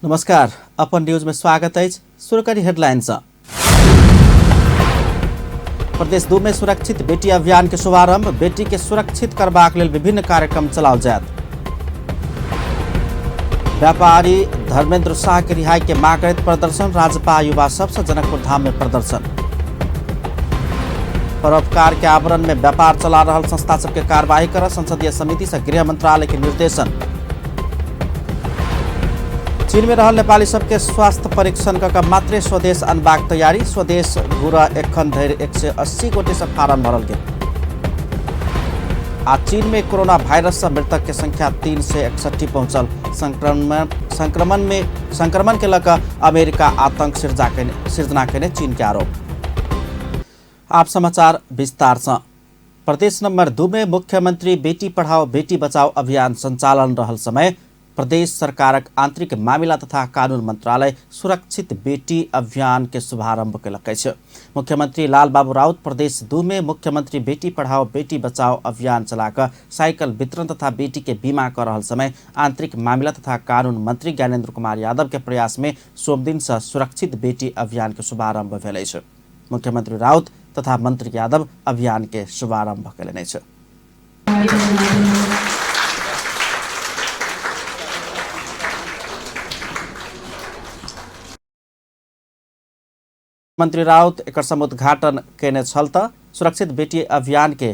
नमस्कार, अपन न्यूज में स्वागत अछि। शुरू करी हेडलाइन से। प्रदेश 2 में सुरक्षित बेटी अभियान के शुभारंभ, बेटी के सुरक्षित करबाक लेल विभिन्न कार्यक्रम चलाओल जायत। व्यापारी धर्मेंद्र शाह के रिहाई के मांग करैत प्रदर्शन, राजपा युवा सबसे जनकपुर धाम में प्रदर्शन। परोपकार के आवरण में व्यापार चला रहल संस्था सबके कार्रवाई कर संसदीय समिति से गृह मंत्रालय के निर्देशन। चीन में रहल नेपाली सबके स्वास्थ्य परीक्षण क मात्रे स्वदेश अनबाक तैयारी, स्वदेश घुर एखन धरि 180 गोटे से फारम भरल गेल। आ चीन में कोरोना वायरस से मृतक के संख्या 361 पहुंचल। संक्रमण के लऽ अमेरिका आतंक सिर्जना केने चीन के आरोप। आप समाचार विस्तार से। प्रदेश नंबर 2 में मुख्यमंत्री बेटी पढ़ाओ बेटी बचाओ अभियान संचालन रहल समय प्रदेश सरकारक आंतरिक मामिला तथा कानून मंत्रालय सुरक्षित बेटी अभियान के शुभारंभ केलक अछि। मुख्यमंत्री लालबाबू राउत प्रदेश 2 में मुख्यमंत्री बेटी पढ़ाओ बेटी बचाओ अभियान चलाकर साइकिल वितरण तथा बेटी के बीमा कर रहल समय आंतरिक मामिला तथा कानून मंत्री ज्ञानेन्द्र कुमार यादव के प्रयास में सोमदिन से सुरक्षित बेटी अभियान के शुभारंभ भेल अछि। मुख्यमंत्री राउत तथा मंत्री यादव अभियान के शुभारंभ केलनि अछि। मंत्री राउत एकर समुद्घाटन केने छल त सुरक्षित बेटी अभियान के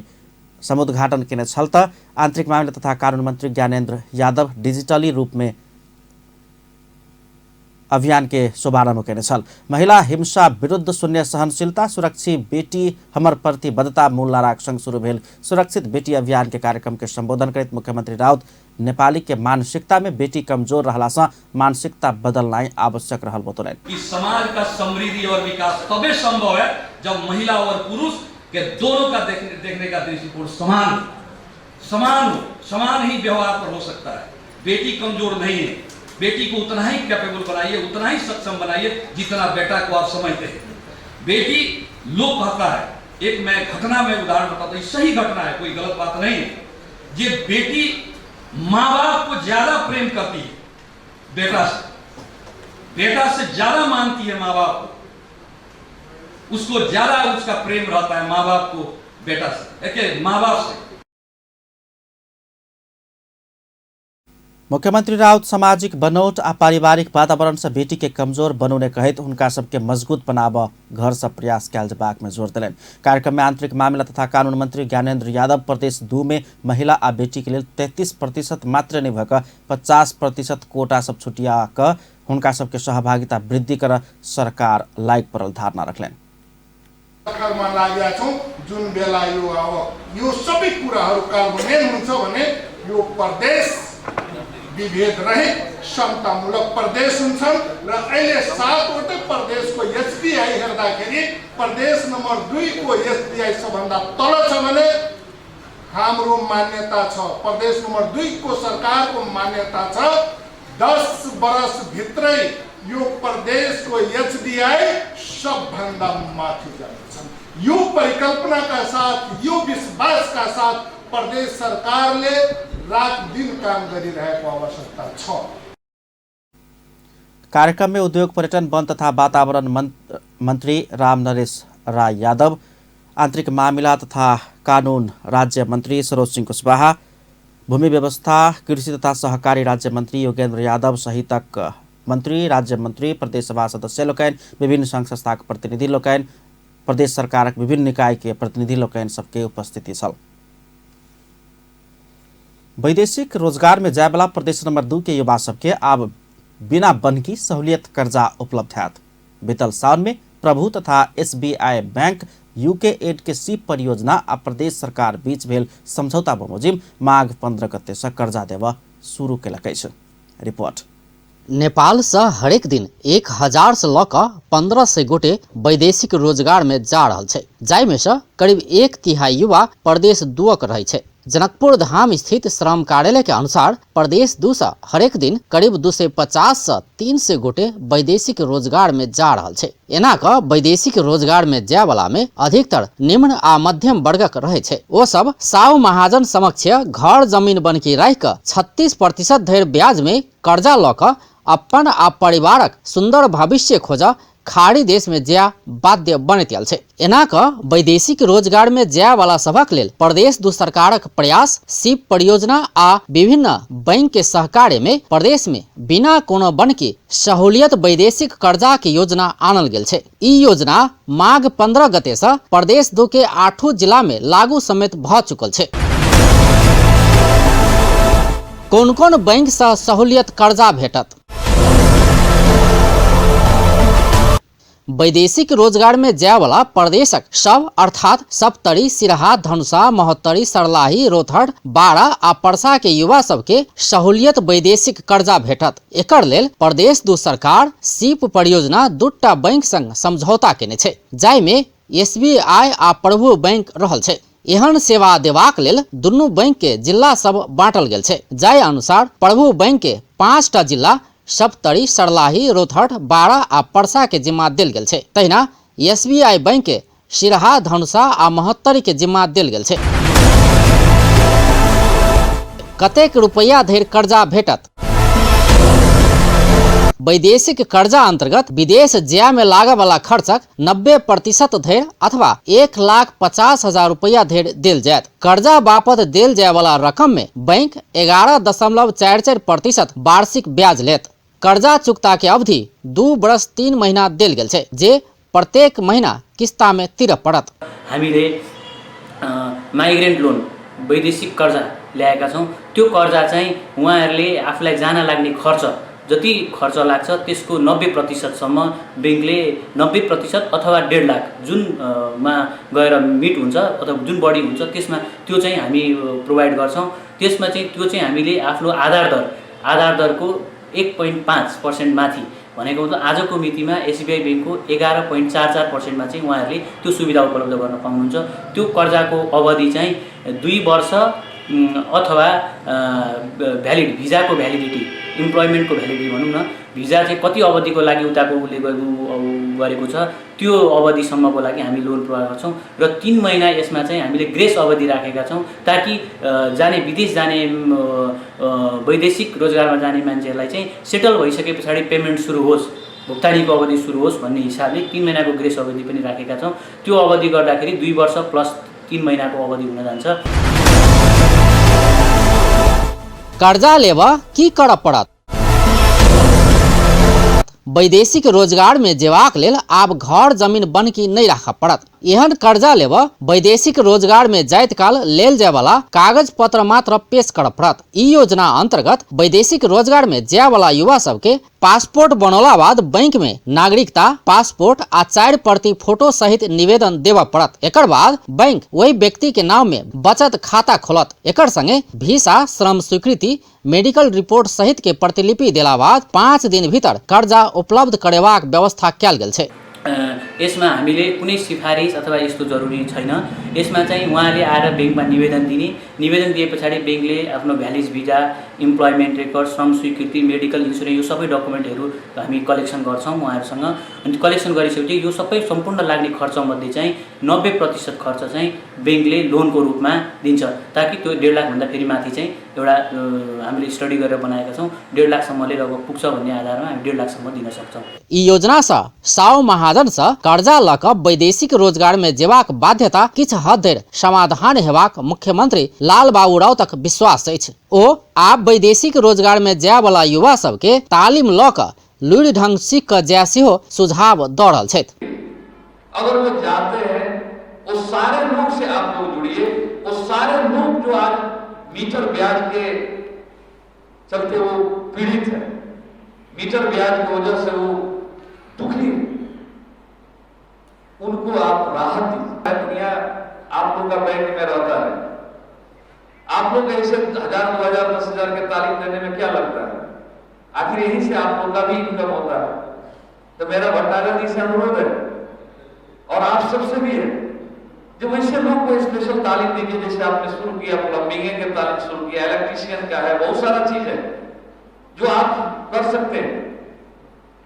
समुद्घाटन केने छल त आंतरिक मामिला तथा कानून मंत्री ज्ञानेन्द्र यादव डिजिटली रूप में अभियान के शुभारंभ केने छल। महिला हिंसा विरुद्ध शून्य सहनशीलता, सुरक्षित बेटी हमर प्रतिबद्धता मूल नाराक संग शुरू भेल सुरक्षित बेटी अभियान के कार्यक्रम के संबोधन करैत मुख्यमंत्री राउत नेपाली के मानसिकता में बेटी कमजोर रहला से मानसिकता बदलनाइ आवश्यक रहल बतौलनि। कि समाज का समृद्धि और विकास तबे संभव है जब महिला और पुरुष के दोनों का देखने का दृष्टिकोण समान समान हो, समान ही व्यवहार पर हो सकता है। बेटी कमजोर नहीं है, बेटी को उतना ही कैपेबल बनाइए, उतना ही सक्षम बनाइए जितना बेटा को आप समझते हैं। बेटी लोग कहता है, एक मैं घटना में उदाहरण बताता हूँ, सही घटना है, कोई गलत बात नहीं है। ये बेटी माँ बाप को ज्यादा प्रेम करती है बेटा से, बेटा से ज्यादा मानती है माँ बाप को, उसको ज्यादा उसका प्रेम रहता है माँ बाप को बेटा से, एक माँ बाप से। मुख्यमंत्री राउत सामाजिक बनौट आ पारिवारिक वातावरण से बेटी के कमजोर बनौने कहैत हुनका सबके मजबूत बनाब घर से प्रयास कयल जेबाक में जोर देलनि। कार्यक्रम में आंतरिक मामिला तथा कानून मंत्री ज्ञानेन्द्र यादव प्रदेश 2 में महिला आ बेटी के लेल 33% मात्र नहि भऽ कऽ 50% कोटा सब छुटिया कऽ हुनका सबके सहभागिता वृद्धि कर सरकार लागि पड़ल धारणा रखलनि। कर्ममा लागेका छौँ, जुन बेला यो अब यो सबै कुराहरू कार्यान्वयन हुन्छ भने यो प्रदेश विभेद रहित समतामूलक प्रदेश हुन्छन् र अहिले 7वटै प्रदेशको एचडीआई हेर्दाखेरि प्रदेश नम्बर 2 को एचडीआई सबभन्दा तल छ भने हाम्रो मान्यता छ, प्रदेश नम्बर 2 को सरकारको मान्यता छ 10 वर्षभित्रै यो प्रदेशको एचडीआई सबभन्दा माथि जानेछ। यो परिकल्पनाका साथ, यो विश्वासका साथ प्रदेश सरकारले रात दिन काम गरिरहेको आवश्यकता छ। कार्यक्रम में उद्योग, पर्यटन, वन तथा वातावरण मंत्री राम नरेश राय यादव, आंतरिक मामिला तथा कानून राज्य मंत्री सरोज सिंह कुशवाहा, भूमि व्यवस्था, कृषि तथा सहकारी राज्य मंत्री योगेंद्र यादव सहितक मंत्री, राज्य मंत्री, प्रदेश सभा सदस्य लोकनि, विभिन्न संघ संस्थाक प्रतिनिधि लोकनि, प्रदेश सरकारक विभिन्न निकाय के प्रतिनिधि लोकनि सबके उपस्थिति छल। वैदेशिक रोजगार में जायवला प्रदेश नंबर 2 के युवा सबके आब बिना बन्हकी सहूलियत कर्जा उपलब्ध हैत। बीतल साल में प्रभु तथा एसबीआई बैंक यूके एड के सीप परियोजना आ प्रदेश सरकार बीच भेल समझौता बमोजिम माघ 15 गते से कर्जा देव शुरू केलक अछि। रिपोर्ट। नेपाल से हरेक दिन 1000 से लऽ कऽ 1500 गोटे वैदेशिक रोजगार में जा रहल छै, जाहिमे से करीब 1/3 युवा प्रदेश 2 के रहै छै। जनकपुर धाम स्थित श्रम कार्यालय के अनुसार प्रदेश 2 से हरेक दिन करीब 250 से 300 गोटे वैदेशिक रोजगार में जा रहल छै। एना क वैदेशिक रोजगार में जाय वाला में अधिकतर निम्न आ मध्यम वर्गक रहे छै। ओ सब साहु महाजन समक्ष घर जमीन बनकी राखि क 36% धरि ब्याज में कर्जा लऽ क अपन आ परिवारक सुन्दर भविष्य खोजऽ खाड़ी देश में जाय बाध्य बनैत आयल छै। एना कऽ वैदेशिक रोजगार में जाय वाला सभक लेल प्रदेश दू सरकारक प्रयास सीप परियोजना आ विभिन्न बैंक के सहकार्य में प्रदेश में बिना कोनो बनकी सहूलियत वैदेशिक कर्जा के योजना आनल गेल छै। ई योजना माघ 15 गते से प्रदेश 2 के 8 जिला में लागू समेत भ चुकल छै। कोन कोन बैंक से सहूलियत कर्जा भेटत? वैदेशिक रोजगार में जायवाला प्रदेशक सब अर्थात सप्तरी, सिरहा, धनुषा, महोत्तरी, सरलाही, रोथड़, बारा आ परसा के युवा सबके सहूलियत वैदेशिक कर्जा भेटत। एकर लेल प्रदेश दू सरकार सीप परियोजना दूटा बैंक संग समझौता केने छै, जाहिमे एसबीआई आ प्रभु बैंक रहल छै। एहन सेवा देबाक लेल दुनू बैंक के जिला सब बांटल गेल छै, जाहि अनुसार प्रभु बैंक के 5टा जिला सप्तरी, सरलाही, रोथड़, बारा आ परसा के जिम्मा देल गेल छै। तहिना एसबीआई बैंक के सिरहा, धनुषा आ महोत्तरी के जिम्मा देल गेल छै। कतेक रुपैया धरि कर्जा भेटत? वैदेशिक कर्जा अंतर्गत विदेश जाय में लागय वाला खर्चक 90% धरि अथवा 1,50,000 रुपैया धरि देल जायत। कर्जा बापत देल जाय वाला रकम में बैंक 11.44% वार्षिक ब्याज लेत। कर्जा चुकता के अवधि 2 वर्ष 3 महीना देल गेल छै, जे प्रत्येक महीना किस्ता में तिरऽ पड़त। हामीले माइग्रेन्ट लोन वैदेशिक कर्जा ल्याएका छौँ। त्यो कर्जा चाहिँ उहाँहरूले आफूलाई जान लाग्ने खर्च जति खर्च लाग्छ त्यसको 90% सम्म ब्याङ्कले 90% अथवा 1.5 लाख जुन मा गएर मिट हुन्छ अथवा जुन बढी हुन्छ त्यसमा त्यो चाहिँ हामी प्रोभाइड गर्छौँ। त्यसमा चाहिँ त्यो चाहिँ हामीले आफ्नो आधार दरको 1.5% माथि भनेको मतलब आजको मितिमा एसबिआई ब्याङ्कको 11.44% चाहिँ उहाँहरूले त्यो सुविधा उपलब्ध गर्न पाउनुहुन्छ। त्यो कर्जाको अवधि चाहिँ 2 वर्ष अथवा भ्यालिड भिजाको भ्यालिडिटी, इम्प्लोइमेन्टको भ्यालिडिटी भनौँ न, भिजा चाहिँ कति अवधिको लागि उताको उसले गरेको छ त्यो अवधिसम्मको लागि हामी लोन प्रोभाइड गर्छौँ र 3 महिना यसमा चाहिँ हामीले ग्रेस अवधि राखेका छौँ ताकि जाने विदेश जाने वैदेशिक रोजगारमा जाने मान्छेहरूलाई चाहिँ सेटल भइसके पछाडि पेमेन्ट सुरु होस्, भुक्तानीको अवधि सुरु होस् भन्ने हिसाबले 3 महिनाको ग्रेस अवधि पनि राखेका छौँ। त्यो अवधि गर्दाखेरि 2 वर्ष प्लस 3 महिनाको अवधि हुन जान्छ। कर्जा लेब की करऽ पड़त? वैदेशिक रोजगार में जेबाक लेल आब घर जमीन बनकी नहीं राखऽ पड़त। एहन कर्जा लेब वैदेशिक रोजगार में जाइत काल लेल जायवाला कागज पत्र मात्र पेश करऽ पड़त। ई योजना अंतर्गत वैदेशिक रोजगार में जायवाला युवा सबके पासपोर्ट बनौला बाद बैंक में नागरिकता, पासपोर्ट आ 4 प्रति फोटो सहित निवेदन देबऽ पड़त। एकर बाद बैंक ओहि व्यक्ति के नाम में बचत खाता खोलत। एकर संगे वीसा, श्रम स्वीकृति, मेडिकल रिपोर्ट सहित के प्रतिलिपि देला बाद 5 दिन भीतर कर्जा उपलब्ध करेबाक व्यवस्था कयल गेल छै। यसमा हामीले कुनै सिफारिस अथवा यस्तो जरुरी छैन। यसमा चाहिँ उहाँले आएर ब्याङ्कमा निवेदन दिने, निवेदन दिए पछाडि ब्याङ्कले आफ्नो भ्यालिड भिजा, इम्प्लोइमेन्ट रेकर्ड, श्रम स्वीकृति, मेडिकल इन्सुरेन्स यो सबै डकुमेन्टहरू हामी कलेक्सन गर्छौँ उहाँहरूसँग। अनि कलेक्सन गरिसकेपछि यो सबै सम्पूर्ण लाग्ने खर्चमध्ये चाहिँ 90% खर्च चाहिँ ब्याङ्कले लोनको रूपमा दिन्छ ताकि त्यो 1.5 लाखभन्दा फेरि माथि चाहिँ एउटा हामीले स्टडी गरेर बनाएका छौँ, 1.5 लाखसम्मले लगभग पुग्छ भन्ने आधारमा हामी 1.5 लाखसम्म दिन सक्छौँ। ई योजना सँ साउ महाजन सँ कर्जा लऽ कऽ वैदेशिक रोजगार में जेबाक बाध्यता किछु हद धरि समाधान हेबाक मुख्यमंत्री लालबाबू राउतक विश्वास अछि। ओ आब वैदेशिक रोजगार में जायवला युवा सबके तालीम लऽ कऽ लुरि ढंग सीख कऽ जाय सेहो सुझाव दऽ रहल छथि। अगर वो जाते हैं वो सारे लोग से आप लोग जुड़िए, वो सारे लोग जो आज मीटर ब्याज के चलते वो पीड़ित है, मीटर ब्याज की वजह से वो दुखी है, उनको आप राहत दीजिए। दुनिया आप लोग का बैंक में रहता है, आप लोग ऐसे 1000, 2000, 10,000 के तालीम देने में क्या लगता है, आखिर यहीं से आप लोग का भी इनकम होता है। तो मेरा भट्टारक जी से अनुरोध है और आप सबसे भी है, जो वैसे लोग को स्पेशल तालीम दीजिए, जैसे आपने शुरू किया प्लम्बिंग के तालीम शुरू किया, इलेक्ट्रीशियन का है, बहुत सारा चीज है जो आप कर सकते हैं,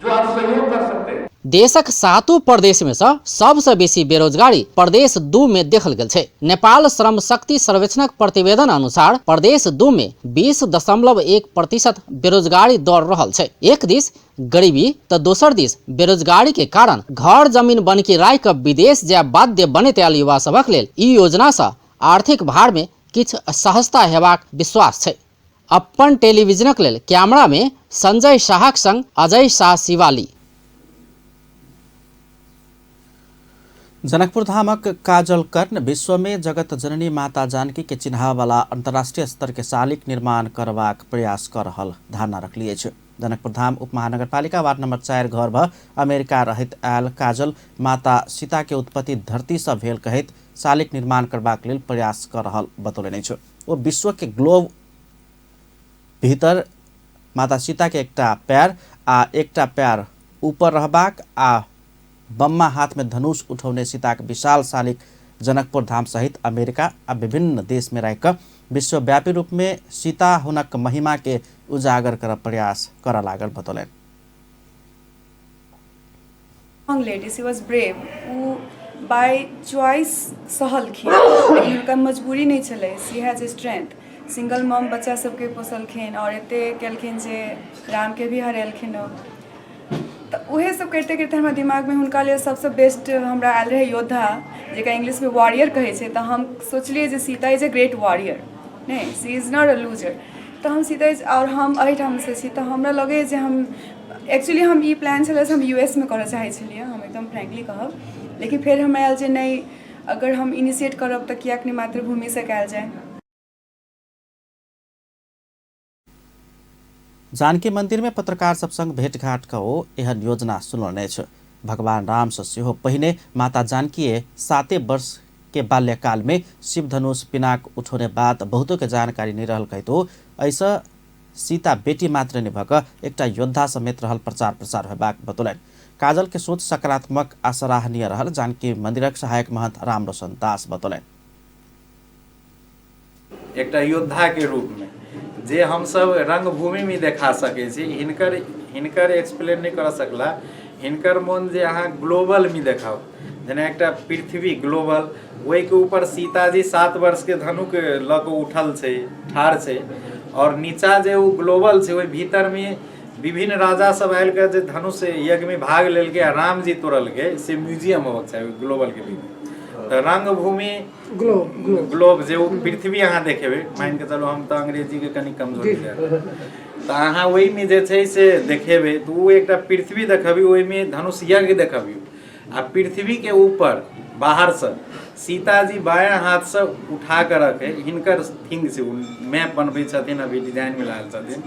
जो आप सहयोग कर सकते हैं। देशक सातों प्रदेश में सँ सबसँ बेसी बेरोजगारी प्रदेश 2 में देखल गेल छै। नेपाल श्रम शक्ति सर्वेक्षणक प्रतिवेदन अनुसार प्रदेश 2 में 20.1% बेरोजगारी दर रहल छै। एक दिस गरीबी तऽ दोसर दिस बेरोजगारी के कारण घर जमीन बनकी राखि कऽ विदेश जाय बाध्य बनैत आयल युवा सभक लेल ई योजना सँ आर्थिक भार में किछु सहजता हेबाक विश्वास छै। अपन टेलीविजनक लेल कैमरा में संजय शाहक संग अजय शाह शिवाली। जनकपुर धामक काजल कर्ण विश्व में जगत जननी माता जानकी के चिन्हावला अंतर्राष्ट्रीय स्तर के शालिक निर्माण करबाक प्रयास कर रहल धारणा रखली अछि। जनकपुर धाम उप महानगरपालिका वार्ड नंबर 4 घर भ अमेरिका रहैत आयल काजल माता सीता के उत्पत्ति धरती से भेल कहैत शालिक निर्माण करबाक लेल प्रयास कर रहल बतौलनि अछि। ओ विश्व के ग्लोब भीतर माता सीता के एकटा पैर आ एकटा पैर ऊपर रहबाक आ बम्मा हाथ में धनुष उठौने सीताक विशाल शालिक जनकपुर धाम सहित अमेरिका आ विभिन्न देश में राखि कऽ विश्वव्यापी रूप में सीता हुनक महिमा के उजागर कर प्रयास कर लागल बतौलनि। Lady, she was brave. O by choice सहलखिन, लेकिन हुनका मजबूरी नहि छलै। She has strength. Single mom बच्चा सबके पोसलखिन और एते केलखिन जे रामके भी हरेलखिन। तऽ उहे सब करिते करिते हमरा दिमागमे हुनका लेल सबसँ बेस्ट हमरा आयल रहै योद्धा, जेकरा इंग्लिशमे वॉरियर कहै छै। तऽ हम सोचलियै जे Sita is a great warrior, नहि she is not a loser. तऽ हम सीता is, आओर हम एहिठामसँ छी, तऽ हमरा लगैए जे हम एक्चुअली हम ई प्लान छलै से हम यू एस मे करऽ चाहै छलियै, हम एकदम फ्रैंकली कहब। लेकिन फेर हमरा आयल जे नहि, अगर हम इनिशिएट करब तऽ किएक नहि मातृभूमिसँ कयल जाय। जानकी मंदिर में पत्रकार सब संग भेंटघाट क ओ एहन योजना सुनलनि अछि। भगवान राम से सेहो पहिने माता जानकी 7 वर्ष के बाल्यकाल में शिव धनुष पिनाक उठौने बात बहुतों के जानकारी नहीं रहल कहैत ओ एहिसँ सीता बेटी मात्र नहि भऽ कऽ एकटा योद्धा समेत रहल प्रचार प्रसार होयबाक बतौलनि। काजल के सोच सकारात्मक आ सराहनीय रहल जानकी मंदिरक सहायक महंत राम रोशन दास बतौलनि। एकटा योद्धाके रूपमे जे हमसब रंगभूमिमे देखा सकै छी, हिनकर हिनकर एक्सप्लेन नहि करऽ सकला। हिनकर मोन जे अहाँ ग्लोबलमे देखाउ, जेना एकटा पृथ्वी ग्लोबल, ओहिके ऊपर सीताजी 7 वर्षके धनुक लऽ कऽ उठल छै, ठाढ़ छै, आओर नीचा जे ओ ग्लोबल छै ओहि भीतरमे विभिन्न राजा सब आयल के जे धनुष यज्ञमे भाग लेलकै आ रामजी तोड़लकै, से म्यूजियम होबक चाही ग्लोबलके भीतर। तऽ रंगभूमि ग्लोब जे ओ पृथ्वी अहाँ देखेबै, मानि कऽ चलू हम तऽ अंग्रेजीके कनि कमजोरी तऽ अहाँ ओहिमे जे छै से देखेबै, तऽ ओ एकटा पृथ्वी देखबियौ, ओहिमे धनुष यज्ञ देखबियौ आ पृथ्वीके ऊपर बाहरसँ सीताजी बायाँ हाथसँ उठा कऽ रखै, हिनकर थिंग छै। ओ मैप बनबै छथिन, अभी डिजाइनमे लागल छथिन।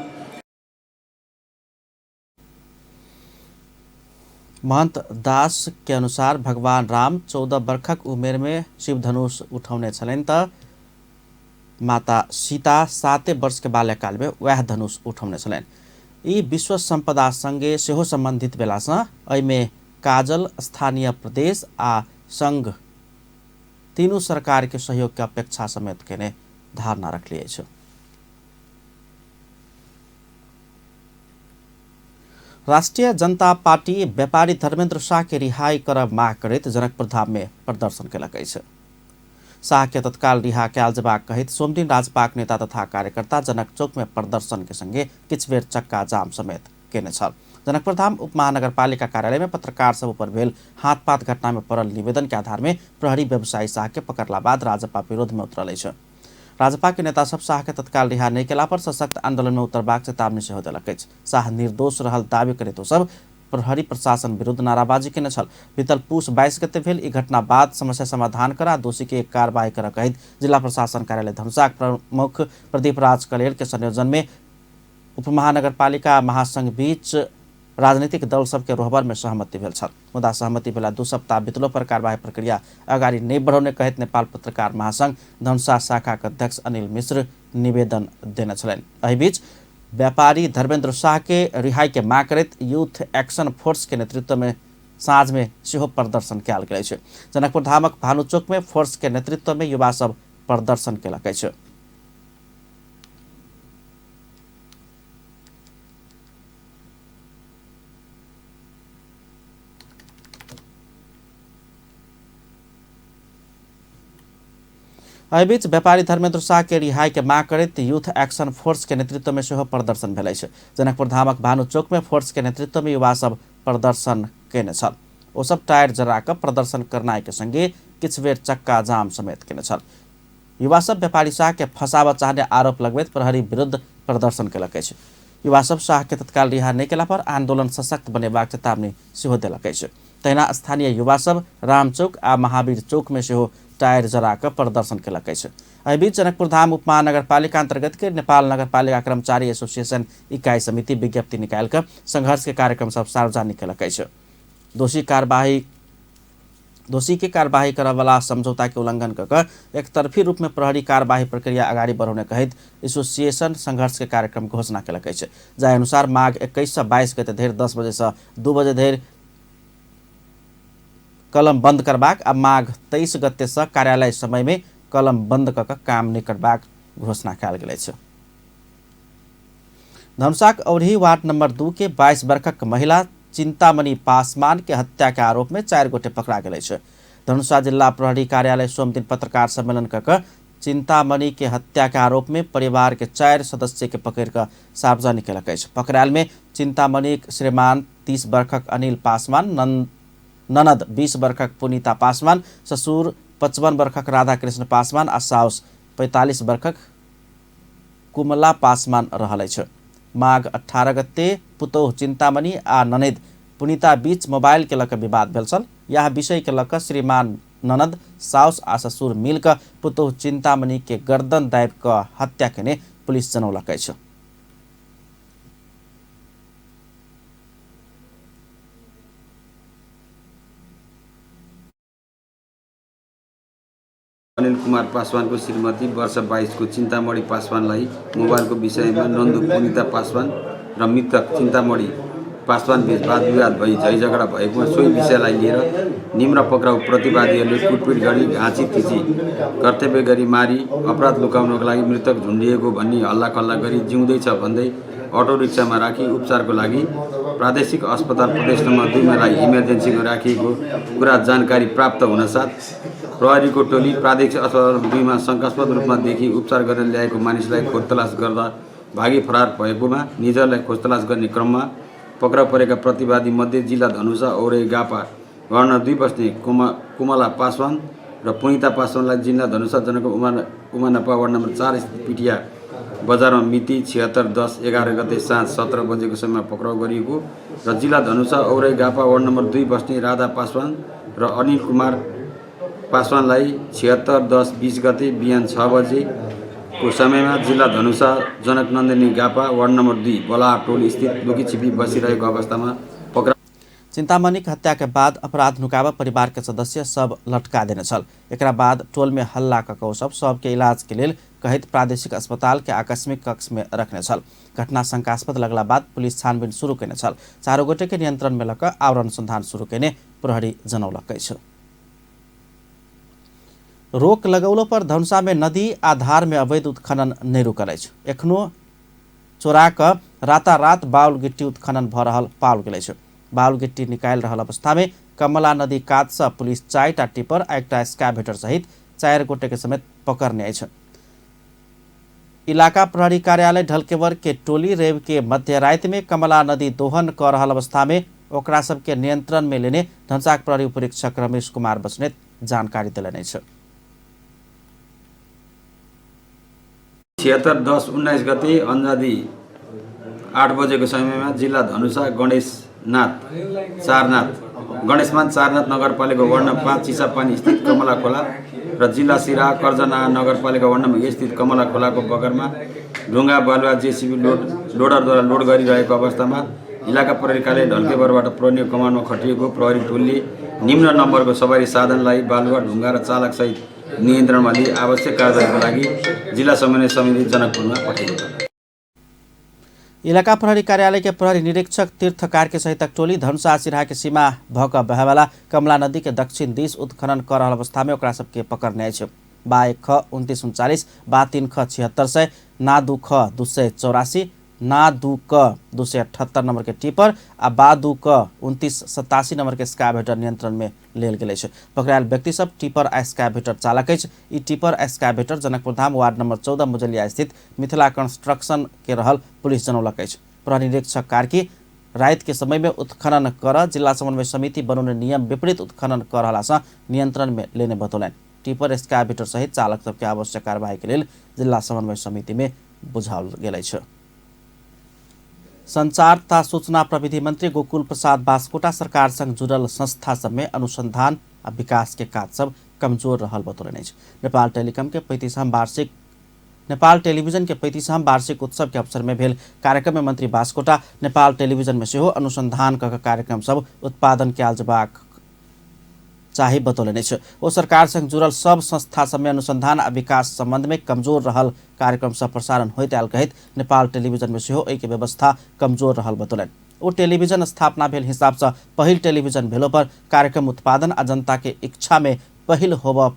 महंत दास के अनुसार भगवान राम 14 वर्षक उमेर में शिव धनुष उठौने छलनि तऽ माता सीता 7 वर्ष के बाल्यकाल में वएह धनुष उठौने छलनि। ई विश्व संपदा संगे सेहो संबंधित भेलासँ एहिमे काजल स्थानीय प्रदेश आ संघ तीनू सरकार के सहयोग के अपेक्षा समेत केने धारणा रखली अछि। राष्ट्रीय जनता पार्टी व्यापारी धर्मेंद्र शाह के रिहाई करब मांग करैत जनकपुर धाम में प्रदर्शन केलक अछि। शाह के तत्काल रिहा कयल जेबाक कहैत सोमदिन राजपाक नेता तथा कार्यकर्ता जनक चौक में प्रदर्शन के संगे किछु बेर चक्का जाम समेत केने छल। जनकपुर धाम उप महानगरपालिका कार्यालय में पत्रकार सब ऊपर भेल हाथपात घटना में पड़ल निवेदन के आधार में प्रहरी व्यवसायी शाह के पकड़ला बाद राजपा विरोध में उतरल अछि। राजपा के नेता सब शाह के तत्काल रिहा नहि केला पर सशक्त आंदोलन में उतरबाक चेतावनी सेहो देलक अछि। शाह निर्दोष रहल दावी करैत ओ सब प्रहरी प्रशासन विरुद्ध नाराबाजी केने छल। बीतल पूस 22 गते भेल ई घटना बाद समस्या समाधान करा दोषी के कार्रवाई कर कहैत जिला प्रशासन कार्यालय धनुषाक प्रमुख प्रदीप राज कलेर के संयोजन में उप महानगरपालिका महासंघ बीच राजनीतिक दल सबके रोहबर में सहमति भेल छल। मुदा सहमति भेला 2 सप्ताह बितलो पर कार्यवाही प्रक्रिया अगाडि नहि बढ़ौने कहैत नेपाल पत्रकार महासंघ धनुषा शाखा के अध्यक्ष अनिल मिश्र निवेदन देने छलनि। एहि बीच व्यापारी धर्मेंद्र शाह के रिहाई के मांग करैत यूथ एक्शन फोर्स के नेतृत्व में साँझ में सेहो प्रदर्शन कयल गेल अछि। जनकपुर धामक भानु चौक में फोर्स के नेतृत्व में युवा सब प्रदर्शन केलक अछि। एहि बीच व्यापारी धर्मेंद्र शाह के रिहाई के मांग करैत यूथ एक्शन फोर्स के नेतृत्व में सेहो प्रदर्शन भेल अछि। जनकपुर धामक भानु चौक में फोर्स के नेतृत्व में युवा सब प्रदर्शन केने छल। ओ सब टायर जरा कऽ प्रदर्शन करनाइ के संगे किछु बेर चक्का जाम समेत केने छल। युवा सब व्यापारी शाह के फंसाबऽ चाहने आरोप लगबैत प्रहरी विरुद्ध प्रदर्शन केलक अछि। युवा सब शाह के तत्काल रिहा नहि केला पर आंदोलन सशक्त बनेबाक चेतावनी सेहो देलक अछि। तहिना स्थानीय युवा सब रामचौक आ महावीर चौक में सेहो टायर जरा कऽ प्रदर्शन केलक अछि। एहि बीच जनकपुर धाम उपमहानगरपालिका अंतर्गत के नेपाल नगरपालिका कर्मचारी एसोसिएशन इकाई समिति विज्ञप्ति निकालि कऽ संघर्ष के कार्यक्रम सब सार्वजनिक केलक अछि। दोषी के कार्यवाही करऽवला समझौता के उल्लंघन कऽ कऽ एकतरफी रूप में प्रहरी कार्यवाही प्रक्रिया अगाडि बढ़ौने कहैत एसोसिएशन संघर्ष के कार्यक्रम घोषणा केलक अछि। जाहि अनुसार माघ 21 से 22 गते धरि 10 बजे से 2 बजे धरि कलम बंद करबाक आ माघ 23 गते से कार्यालय समय में कलम बंद कऽ कऽ काम नहि करबाक घोषणा कयल गेल अछि। धनुषाक औरही वार्ड नंबर 2 के 22 वर्षक महिला चिंतामणि पासवान के हत्या के आरोप में 4 गोटे पकड़ा गेल अछि। धनुषा जिला प्रहरी कार्यालय सोमदिन पत्रकार सम्मेलन कऽ कऽ चिंतामणि के हत्या के आरोप में परिवार के 4 सदस्य के पकड़ कऽ सार्वजनिक केलक अछि। पकड़ायल में चिंतामणि श्रीमान 30 वर्षक अनिल पासवान, ननद 20 वर्षक पुनीता पासवान, ससुर 55 वर्षक राधाकृष्ण पासवान आ साउस 45 वर्षक कुमला पासवान रहल अछि। माघ 18 गते पुतोह चिंतामणि आ ननद पुनीता बीच मोबाइल के लऽ कऽ विवाद भेल छल। यह विषय के लऽ कऽ श्रीमान ननद साउस आ ससुर मिल कऽ पुतोह चिंतामणि के गर्दन दाबि कऽ हत्या केने पुलिस जनौलक अछि। अनिल कुमार पासवानको श्रीमती वर्ष 22 को चिन्तामणि पासवानलाई मोबाइलको विषयमा नन्दु पुनिता पासवान र मृतक चिन्तामणि पासवान बीच वाद विवाद भई झैझगडा भएकोमा सोही विषयलाई लिएर निम्न पक्राउ प्रतिवादीहरूले कुटपिट गरी घाँची थिची कर्तव्य गरी मारी अपराध लुकाउनको लागि मृतक झुन्डिएको भन्ने हल्लाखल्ला गरी जिउँदैछ भन्दै अटो रिक्सामा राखी उपचारको लागि प्रादेशिक अस्पताल प्रदेश नम्बर 2 मा इमर्जेन्सीमा राखिएको कुरा जानकारी प्राप्त हुनसाथ प्रहरीको टोली प्रादेशिक अस्पताल 2 मा शङ्कास्पद रूपमा देखी उपचार गर्न ल्याएको मानिसलाई खोजतलास गर्दा भागी फरार भएकोमा निजहरूलाई खोजतलास गर्ने क्रममा पक्राउ परेका प्रतिवादी मध्ये जिल्ला धनुषा औरै गापा वार्ड 2 बस्ने कुमला पासवान र पुनिता पासवानलाई जिल्ला धनुषा जनकपुर उमानपा वार्ड नम्बर 4 स्थित पिटिया बजारमा मिति 76/10/11 गते साँझ 17 बजेको समयमा पक्राउ गरिएको र जिल्ला धनुषा औरै गापा वार्ड नम्बर 2 बस्ने राधा पासवान र अनिल कुमार पासवानलाई 76/10/20 गते बिहान 6 बजेको समयमा जिल्ला धनुषा जनकनन्दिनी गापा वार्ड नम्बर 2 बलाहा टोल स्थित लुकीछिपी बसिरहेको अवस्थामा पक्राउ। चिंतामणिक हत्या के बाद अपराध नुकाब परिवार के सदस्य सब लटका देने छल। एकरा बाद टोल में हल्ला कऽ कऽ सब सबके इलाज के लेल कहैत प्रादेशिक अस्पताल के आकस्मिक कक्ष में रखने छल। घटना शंकास्पद लगला बाद पुलिस छानबीन शुरू केने छल। 4 गोटे के नियंत्रण में लऽ कऽ आओर अनुसंधान शुरू केने प्रहरी जनौलक अछि। रोक लगौलो पर धनुषा में नदी आ धार में अवैध उत्खनन नहि रुकल अछि। एखनो चोरा कऽ रातारात बाउल गिट्टी उत्खनन भऽ रहल पाओल गेल अछि। बाउल गिट्टी निकालि रहल अवस्था में कमला नदी कात से पुलिस 4टा टिपर आ 1टा स्कावेटर सहित 4 गोटे के समेत पकड़ने अछि। इलाका प्रहरी कार्यालय ढलकेवर के टोली रेव के मध्य राति में कमला नदी दोहन कऽ रहल अवस्था में ओकरा सबके नियंत्रण में लेने धनुषाक प्रहरी उपरीक्षक रमेश कुमार बस्नेत जानकारी देलनि अछि। 76/10/19 गते अन्जादी 8 बजेको समयमा जिल्ला धनुषा गणेशनाथ गणेशमान चारनाथ नगरपालिका वार्ड नम्बर 5 चिसापानी स्थित कमला खोला र जिल्ला सिराहा कर्जना नगरपालिका वार्ड नम्बर 1 स्थित कमला खोलाको बगरमा ढुङ्गा बालुवा जेसिबी लोडरद्वारा लोड गरिरहेको अवस्थामा इलाका प्रहरी कार्यालय ढल्केबरबाट प्रहरी कमानमा खटिएको प्रहरी टोलीले निम्न नम्बरको सवारी साधनलाई बालुवा ढुङ्गा र चालकसहित नियन्त्रणमा लिई आवश्यक कारबाहीको लागि जिल्ला समन्वय समिति जनकपुरमा पठाइएको। इलाका प्रहरी कार्यालय के प्रहरी निरीक्षक तीर्थ कार्के सहितक टोली धनुषा सिराहा के सीमा भऽ कऽ बहैवाला कमला नदी के दक्षिण दिस उत्खनन कऽ रहल अवस्था में ओकरा सबके पकड़ने अछि। बा 1 ख 29 39, बा 3 ख 76 सय, ना 2 ख 284, ना 2 क 278 नंबर के टिपर आ बा 2 क 2987 नंबर के स्काइवेटर नियंत्रण में लेल गेल अछि। पकड़ायल व्यक्ति सब टिपर आ स्काइवेटर चालक अछि। ई टिपर आ स्काइवेटर जनकपुर धाम वार्ड नंबर 14 मुजलिया स्थित मिथिला कंस्ट्रक्शन के रहल पुलिस जनौलक अछि। प्रहरी निरीक्षक कार्की राति के समय में उत्खनन कर जिला समन्वय समिति बनौने नियम विपरीत उत्खनन कर रहला सँ नियंत्रण में लेने बतौलनि। टिपर स्काइवेटर सहित चालक सबके आवश्यक कार्यवाही के लेल जिला समन्वय समिति में बुझाओल गेल अछि। संचार तथा सूचना प्रविधि मंत्री गोकुल प्रसाद बास्कोटा सरकार संग जुड़ल संस्था सब में अनुसंधान आ विकास के काज सब कमजोर रहल बतौलनि अछि। नेपाल टेलीकॉम के 35वां वार्षिक नेपाल टेलीविजन के 35वां वार्षिक उत्सव के अवसर में भेल कार्यक्रम में मंत्री बास्कोटा नेपाल टेलीविजन में सेहो अनुसंधान क कार्यक्रम सब उत्पादन कयल जेबाक चाही बतौलनि अछि। ओ सरकार संग जुड़ल सब संस्था सब में अनुसंधान आ विकास संबंध में कमजोर रहल कार्यक्रम सब प्रसारण होइत आयल कहैत नेपाल टेलीविजन में सेहो एहि के व्यवस्था कमजोर रहल बतौलनि। ओ टेलीविजन स्थापना भेल हिसाब से पहिल टेलीविजन भेलो पर कार्यक्रम उत्पादन आ जनता के इच्छा में पहिल होबऽ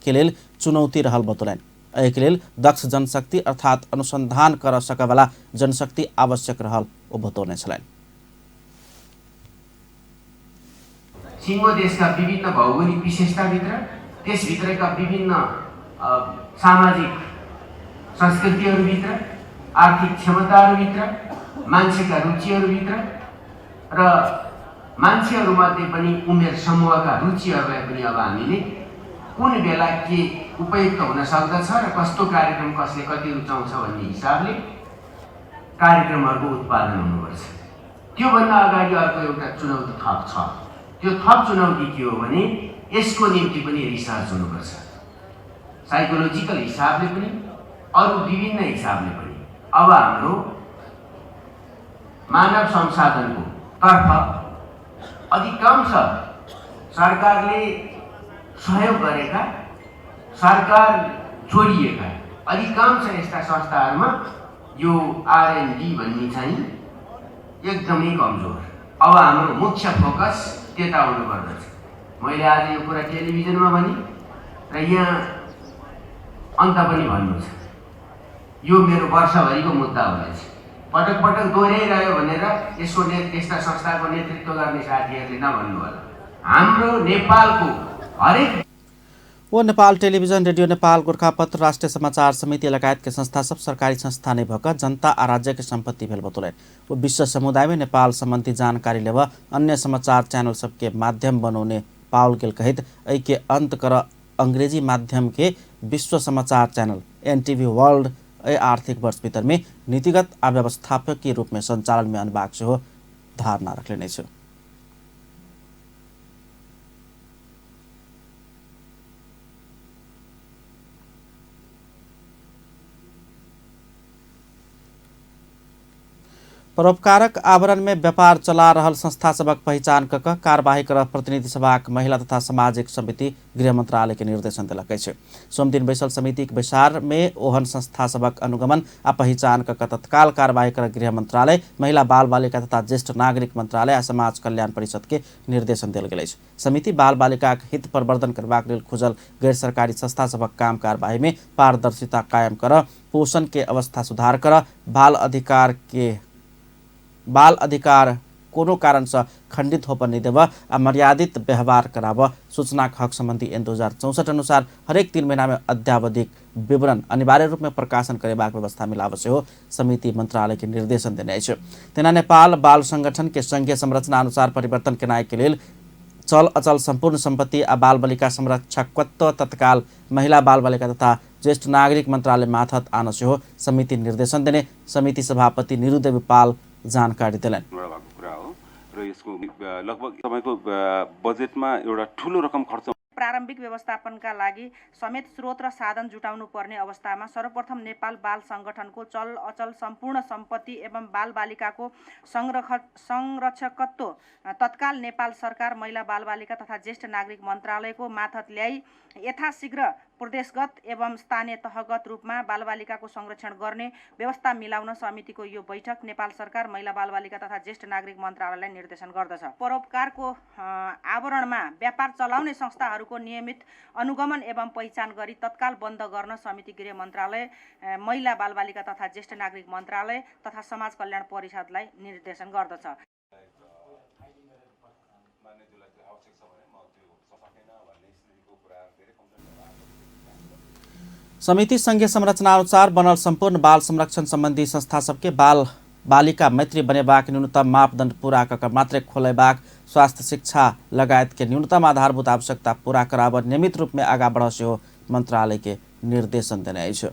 के लेल चुनौती रहल बतौलनि। एहि के लेल दक्ष जनशक्ति अर्थात अनुसंधान कर सकयवला जनशक्ति आवश्यक रहल ओ बतौने छलनि। सिङ्गो देशका विभिन्न भौगोलिक विशेषताभित्र त्यसभित्रका विभिन्न सामाजिक संस्कृतिहरूभित्र आर्थिक क्षमताहरूभित्र मान्छेका रुचिहरूभित्र र मान्छेहरूमध्ये पनि उमेर समूहका रुचिहरूलाई पनि अब हामीले कुन बेला के उपयुक्त हुन सक्दछ र कस्तो कार्यक्रम कसले कति रुचाउँछ भन्ने हिसाबले कार्यक्रमहरूको उत्पादन हुनुपर्छ। त्योभन्दा अगाडि अर्को एउटा चुनौती थप छ। त्यो थप चुनौती के हो भने यसको निम्ति पनि रिसर्च हुनुपर्छ, साइकोलोजिकल हिसाबले पनि अरू विभिन्न हिसाबले पनि। अब हाम्रो मानव संसाधनको तर्फ अधिकांश सरकारले सहयोग गरेका, सरकार जोडिएका अधिकांश यस्ता संस्थाहरूमा यो आरएनडी भन्ने चाहिँ एकदमै कमजोर। अब हाम्रो मुख्य फोकस त्यता हुनुपर्दछ। मैले आज यो कुरा टेलिभिजनमा भने र यहाँ अन्त पनि भन्नु छ, यो मेरो वर्षभरिको मुद्दा हुनेछ। पटक पटक दोहोऱ्याइरह्यो भनेर यसको यस्ता संस्थाको नेतृत्व गर्ने साथीहरूले नभन्नु होला। हाम्रो नेपालको हरेक वो नेपाल टेलिभिजन, रेडियो नेपाल, गोरखापत्र, राष्ट्रिय समाचार समिति लगायत के संस्था सब सरकारी संस्था नै भएका जनता आ राज्य के सम्पत्ति भेल बतौलनि। वो विश्व समुदाय में नेपाल संबंधी जानकारी लेब अन्य समाचार चैनल सबके माध्यम बनौने पाओल गेल कहैत एहि के अंत कर अंग्रेजी माध्यम के विश्व समाचार चैनल एनटीवी वर्ल्ड एहि आर्थिक वर्ष भीतर में नीतिगत आ व्यवस्थापकीय रूप में संचालन में अनबाक सेहो धारणा रखलनि अछि। परोपकारक आवरण में व्यापार चला रहल संस्था सबक पहिचान क क कार्यवाही कर प्रतिनिधि सभाक महिला तथा सामाजिक समिति गृह मंत्रालय के निर्देशन देलक अछि। सोमदिन बैसल समितिक बैसार में ओहन संस्था सबक अनुगमन आ पहिचान क क तत्काल कार्यवाही कर गृह मंत्रालय, महिला बाल बालिका तथा ज्येष्ठ नागरिक मंत्रालय आ समाज कल्याण परिषद के निर्देशन देल गेल अछि। समिति बाल बालिकाक हित प्रवर्धन करबाक लेल खुजल गैर सरकारी संस्था सबक काम कार्यवाही में पारदर्शिता कायम कर, पोषण के अवस्था सुधार कर, बाल अधिकार कोनो कारण से खंडित होबऽ नहि देबऽ आ मर्यादित व्यवहार कराबऽ सूचनाक हक संबंधी एन 2064 अनुसार हरेक 3 महीना में अद्यावधिक विवरण अनिवार्य रूप में प्रकाशन करेबाक व्यवस्था मिलाबऽ सेहो समिति मंत्रालय के निर्देशन देने अछि। तेना नेपाल बाल संगठन के संघीय संरचना अनुसार परिवर्तन केनाइ के लेल चल अचल सम्पूर्ण सम्पत्ति आ बाल बालिका संरक्षकत्व तत्काल महिला बाल बालिका तथा ज्येष्ठ नागरिक मंत्रालय माथत आन सेहो समिति निर्देशन देने समिति सभापति निरुदेवी पाल जानकारी दिलनि। कुरा हो र यसको लगभग तपाईको बजेटमा एउटा ठुलो रकम खर्च। प्रारम्भिक व्यवस्थापनका लागि समेत स्रोत र साधन जुटाउनु पर्ने अवस्थामा सर्वप्रथम नेपाल बाल संगठनको चल अचल सम्पूर्ण सम्पत्ति एवं बाल बालिकाको संरक्षकत्व तत्काल नेपाल सरकार महिला बाल बालिका तथा ज्येष्ठ नागरिक मन्त्रालयको माथत ल्याई यथाशीघ्र प्रदेशगत एवं स्थानीय तहगत रूपमा बालबालिकाको संरक्षण गर्ने व्यवस्था मिलाउन समितिको यो बैठक नेपाल सरकार महिला बालबालिका तथा ज्येष्ठ नागरिक मन्त्रालयलाई निर्देशन गर्दछ। परोपकारको आवरणमा व्यापार चलाउने संस्थाहरू संस्थाहरूको नियमित अनुगमन एवं पहिचान गरी तत्काल बन्द गर्न समिति गृह मन्त्रालय, महिला बालबालिका तथा ज्येष्ठ नागरिक मन्त्रालय तथा समाज कल्याण परिषदलाई निर्देशन गर्दछ। समिति संघीय संरचना अनुसार बनल सम्पूर्ण बाल संरक्षण सम्बन्धी संस्था सबके बाल बालिका मैत्री बनेबाक न्यूनतम मापदण्ड पूरा कऽ मात्रै खोलेबाक, स्वास्थ्य शिक्षा लगायत के न्यूनतम आधारभूत आवश्यकता पूरा कराबऽ नियमित रूप में आगा बढ़ सेहो मंत्रालय के निर्देशन देने अछि।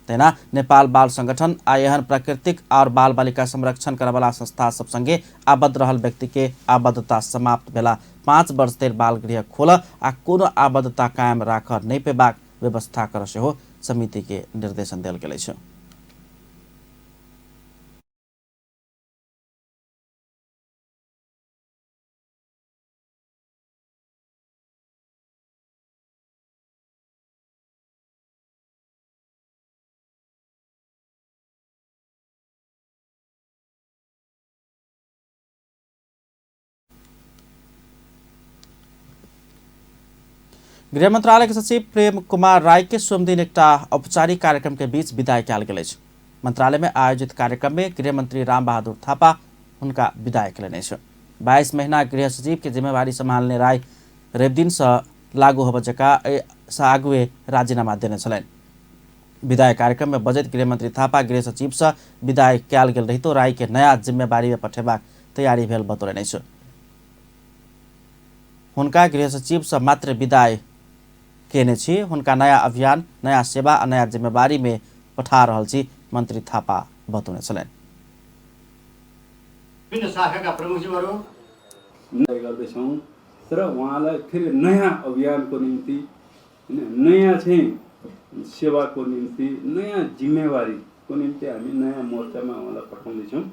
तहिना नेपाल बाल संगठन आ एहन प्राकृतिक और बाल बालिका संरक्षण करऽवला संस्था सब संगे आबद्ध रहल व्यक्ति के आबद्धता समाप्त भेला 5 वर्ष धरि बाल गृह खोल आ कोनो आबद्धता कायम राखऽ नहि पेबाक व्यवस्था कर सेहो समिति के निर्देशन देल गेल अछि। गृह मंत्रालय के सचिव प्रेम कुमार राय के सोमदिन एकटा औपचारिक कार्यक्रम के बीच विदाई कयल गेल अछि। मंत्रालय में आयोजित कार्यक्रम में गृह मंत्री राम बहादुर थापा हुनका विदाई कयलनि अछि। 22 महीना गृह सचिव के जिम्मेवारी सम्हालने राय रविदिन से लागू होबय जकाँ से आगुए राजीनामा देने छलनि। विदाई कार्यक्रम में बजैत गृह मंत्री थापा गृह सचिव से विदाई कयल गेल रहितो राय के नया जिम्मेवारी में पठेबाक तैयारी भेल बतौलनि अछि। हुनका गृह सचिव से मात्र विदाई केने छी, हुनका नया अभियान, नया सेवा आ नया जिम्मेवारी में पठा रहल छी, मंत्री थापा बतौने छलनि। विभिन्न शाखाका प्रमुखज्यूहरू गर्दैछौँ तर उहाँलाई फेरि नयाँ अभियानको निम्ति, नयाँ चाहिँ सेवाको निम्ति, नयाँ जिम्मेवारीको निम्ति हामी नयाँ मोर्चामा उहाँलाई पठाउँदैछौँ।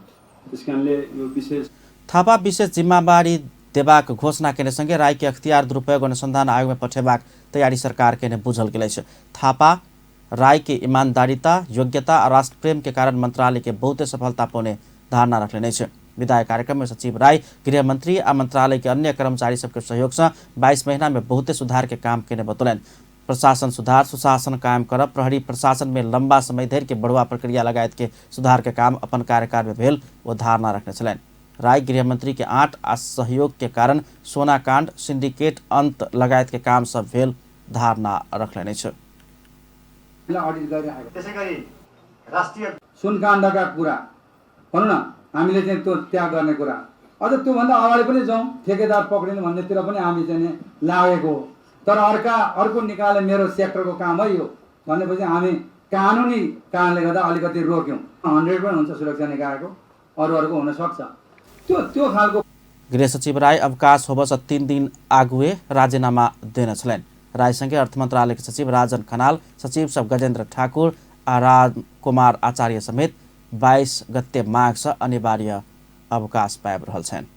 त्यस कारणले यो विशेष थापा विशेष जिम्मेवारी देबाक घोषणा केने संगे राय के अख्तियार दुरुपयोग अनुसंधान आयोग में पठेबाक तैयारी सरकार केने बुझल गेल अछि। थापा राय के ईमानदारिता, योग्यता आ राष्ट्रप्रेम के कारण मंत्रालय के बहुते सफलता पाउने धारणा रखलनि अछि। विदाई कार्यक्रम में सचिव राय गृह मंत्री आ मंत्रालय के अन्य कर्मचारी सबके सहयोग से 22 महीना में बहुते सुधार के काम केने बतौलनि। प्रशासन सुधार, सुशासन कायम करब, प्रहरी प्रशासन में लंबा समय धरि के बढ़ुआ प्रक्रिया लगायत के सुधार के काम अपन कार्यकाल में भेल ओ धारणा रखने छलनि। राय गृह मंत्री के आँट आ सहयोग के कारण सोनाकांड, सिंडिकेट अंत लगायत के काम सब भेल धारणा रखलनि अछि। त्यसैगरी राष्ट्रिय सुनकाण्डका कुरा भनौँ न, हामीले चाहिँ त्यो त्याग गर्ने कुरा, अझ त्योभन्दा अगाडि पनि जाउँ, ठेकेदार पक्रिने भन्नेतिर पनि हामी चाहिँ लागेको हो। तर अर्को निकाले मेरो सेक्टरको काम है यो भनेपछि हामी कानुनी कारणले गर्दा अलिकति रोक्यौँ। 100 पनि हुन्छ सुरक्षा निकायको, अरू अर्को हुनसक्छ, त्यो त्यो खालको। गृह सचिव राय अवकाश होबस 3 दिन आगुए राजीनामा देने छलनि। रायसँगै अर्थ मन्त्रालय के सचिव राजन खनाल, सचिव सब गजेन्द्र ठाकुर आ राज कुमार आचार्य समेत 22 गते माघ से अनिवार्य अवकाश पाबि रहल छनि।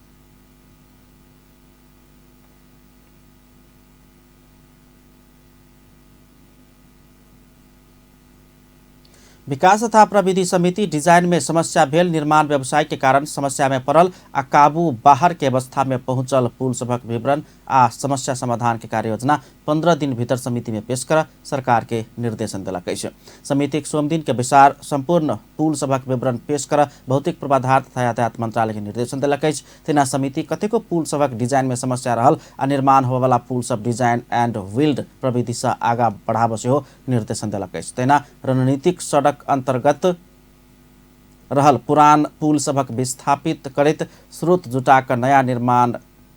विकास तथा प्रविधि समिति डिजाइन में समस्या भेल निर्माण व्यवसाय के कारण समस्या में पड़ल आ काबू बाहर के अवस्था में पहुंचल पुल सभक विवरण आ समस्या समाधान के कार्ययोजना 15 दिन भीतर समिति में पेश कर सरकार के निर्देशन देलक अछि। समिति सोमदिन के बैसार संपूर्ण पुल सभक विवरण पेश कर भौतिक पूर्वाधार तथा यातायात मंत्रालय के निर्देशन देलक अछि। तहिना समिति कतेको पुल सभक डिजाइन में समस्या रहल आ निर्माण होबयवला पुल सब डिजाइन एंड बिल्ड प्रविधि से आगा बढ़ाबऽ सेहो निर्देशन देलक अछि। तहिना रणनीतिक सड़क अंतर्गत रहल पुरान पुल सभक विस्थापित करैत स्रोत जुटा कऽ नया निर्माण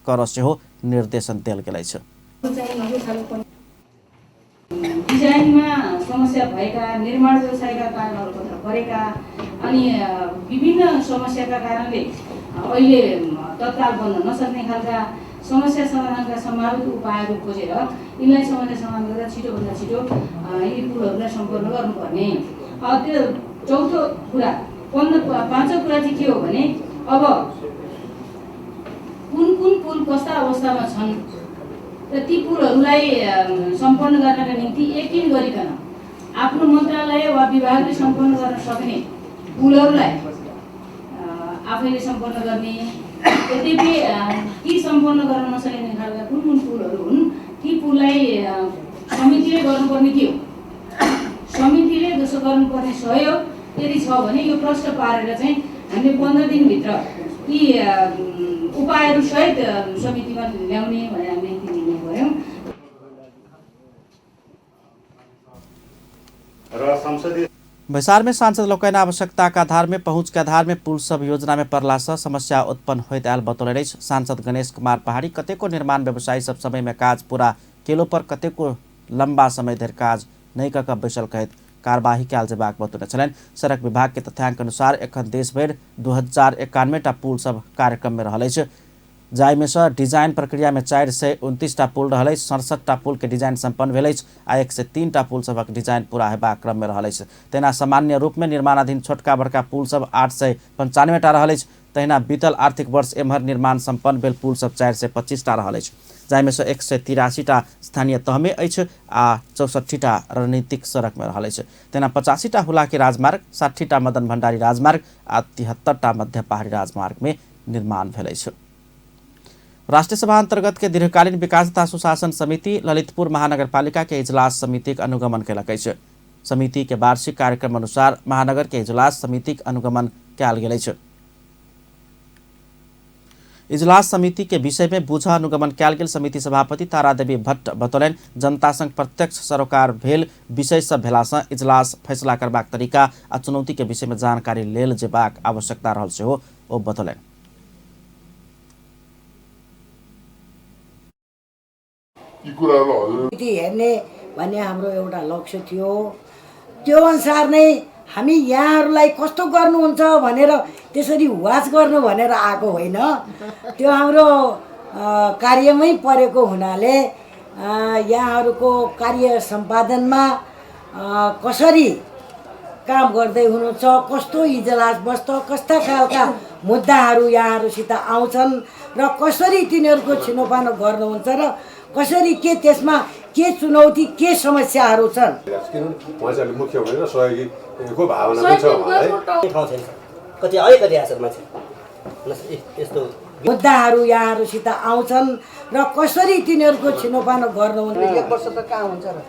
कर सेहो निर्देशन देल गेल अछि। डिजाइनमा समस्या भएका, निर्माण व्यवसायका कारणहरू परेका अनि विभिन्न समस्याका कारणले अहिले तत्काल बन्न नसक्ने खालका समस्या समाधानका सम्भावित उपायहरू खोजेर यिनलाई समस्या समाधान गरेर छिटोभन्दा छिटो यी पुलहरूलाई सम्पन्न गर्नुपर्ने। त्यो चौथो कुरा, पाँचौँ कुरा चाहिँ के हो भने अब कुन कुन पुल कस्ता अवस्थामा छन् र ती पुलहरूलाई सम्पन्न गर्नका निम्ति एकिन गरिकन आफ्नो मन्त्रालय वा विभागले सम्पन्न गर्न सक्ने पुलहरूलाई आफैले सम्पन्न गर्ने, यद्यपि ती सम्पन्न गर्न नसकिने खालका कुन कुन पुलहरू हुन् ती पुललाई समितिले गर्नुपर्ने के हो, समितिले जसो गर्नुपर्ने सहयोग यदि छ भने यो प्रश्न पारेर चाहिँ हामीले 15 दिनभित्र यी उपायहरू सहित समितिमा ल्याउने भनेर हामीले निर्णय गऱ्यौँ। र संसदीय बैसार में सांसद लोकनि आवश्यकता के आधार में पहुंच के आधार में पुल सब योजना में पड़ला से समस्या उत्पन्न होइत आयल बतौलनि अछि। सांसद गणेश कुमार पहाड़ी कतेको निर्माण व्यवसायी सब समय में काज पूरा केलो पर कतेको लंबा समय धरि काज नहि कऽ कऽ बैसल कहैत कार्यवाही कयल जेबाक बतौने छलनि। सड़क विभाग के तथ्यांक अनुसार एखन देशभरि 2091 टा पुल सब कार्यक्रम में रहल अछि, जाहिमे सँ डिजाइन प्रक्रिया में 429 टा पुल रहल अछि। 67 टा पुल के डिजाइन सम्पन्न भेल अछि आ 103 टा पुल सभक डिजाइन पूरा हेबाक क्रम में रहल अछि। तहिना सामान्य रूप में निर्माणाधीन छोटका बड़का पुल सब 895 टा रहल अछि। तहिना बीतल आर्थिक वर्ष एम्हर निर्माण सम्पन्न भेल पुल सब 425 टा रहल अछि, जाहिमे सँ 183 टा स्थानीय तहमे अछि आ 64 टा रणनीतिक सड़क में रहल अछि। तहिना 85 टा हुलाकी राजमार्ग, 60 टा मदन भंडारी राजमार्ग आ 73 टा मध्य पहाड़ी राजमार्ग में निर्माण भेल अछि। राष्ट्रीय सभा अंतर्गत के दीर्घकालीन विकास तथा सुशासन समिति ललितपुर महानगरपालिका के इजलास समितिक अनुगमन कयलक अछि। समिति के वार्षिक कार्यक्रम अनुसार महानगर के इजलास समितिक अनुगमन कयल गेल अछि। इजलास समिति के विषय में बुझ अनुगमन कयल गेल समिति सभापति तारादेवी भट्ट बतौलनि, जनता संग प्रत्यक्ष सरोकार भेल विषय सब भेलासँ इजलास फैसला करबाक तरीका आ चुनौती के विषय में जानकारी लेल जेबाक आवश्यकता रहल सेहो ओ बतौलनि। हेर्ने भन्ने हाम्रो एउटा लक्ष्य थियो, त्यो अनुसार नै हामी यहाँहरूलाई कस्तो गर्नुहुन्छ भनेर त्यसरी वाच गर्नु भनेर आएको होइन, त्यो हाम्रो कार्यमै परेको हुनाले यहाँहरूको कार्य सम्पादनमा कसरी काम गर्दै हुनुहुन्छ, कस्तो इजलास बस्छ, कस्ता खालका मुद्दाहरू यहाँहरूसित आउँछन् र कसरी तिनीहरूको छिनोफानो गर्नुहुन्छ र कसरी के त्यसमा के चुनौती के समस्याहरू छन्। किनभने उहाँ चाहिँ मुख्य हुने र सहयोगीको भावना पनि छ उहाँलाई। ठाउँ छैन कति अलिकति आएको छ मान्छे यस्तो मुद्दाहरू यहाँहरूसित आउँछन् र कसरी तिनीहरूको छिनोफानो गर्नुहुन्छ। एक वर्ष त कहाँ हुन्छ र,